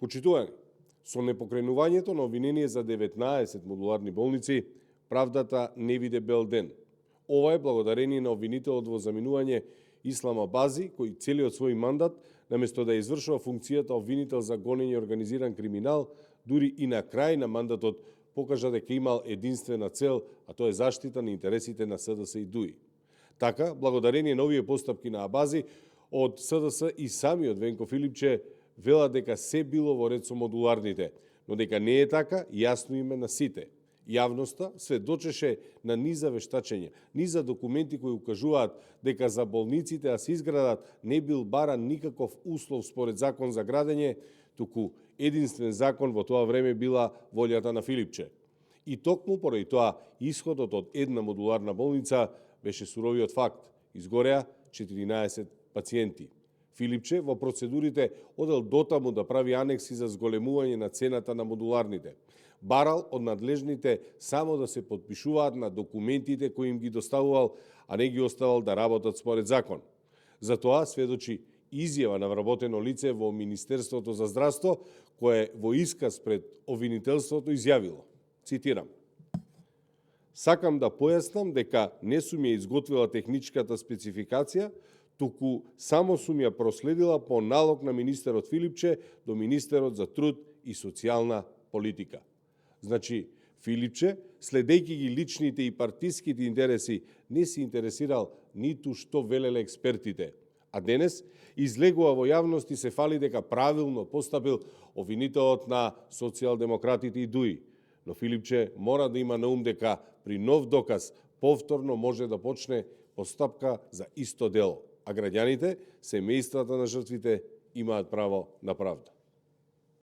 Почитувани, со непокренувањето на обвинение за 19 модуларни болници, правдата не виде бел ден. Ова е благодарение на обвинителот во заминување Ислам Абази, кој целиот свој мандат, наместо да извршува функцијата обвинител за гонење организиран криминал, дури и на крај на мандатот покажа дека имал единствена цел, а тоа е заштита на интересите на СДС и ДУИ. Така, благодарение на овие постапки на Абази, од СДС и самиот Венко Филипче велат дека се било во ред со модуларните, но дека не е така, јасно име на сите. Јавноста сведочеше на низа вештачења, низа документи кои укажуваат дека за болниците да се изградат не бил баран никаков услов според закон за градење, туку единствен закон во тоа време била волјата на Филипче. И токму поради тоа исходот од една модуларна болница беше суровиот факт. Изгореа 14 пациенти. Филипче во процедурите одел дотаму да прави анекси за зголемување на цената на модуларните. Барал од надлежните само да се подпишуваат на документите кои им ги доставувал, а не ги оставал да работат според закон. За тоа сведочи изјава на вработено лице во Министерството за здравство, кое во исказ пред обвинителството изјавило, цитирам: "Сакам да појаснам дека не сум ја изготвила техничката спецификација, туку само сум ја проследила по налог на министерот Филипче до Министерот за труд и социјална политика." Значи, Филипче, следејќи ги личните и партиските интереси, не се интересирал ниту што велеле експертите, а денес излегува во јавност и се фали дека правилно постапил обвинителот на социјалдемократите и ДУИ. Но Филипче мора да има на ум дека при нов доказ повторно може да почне постапка за исто дело, а граѓаните, семејствата на жртвите, имаат право на правда.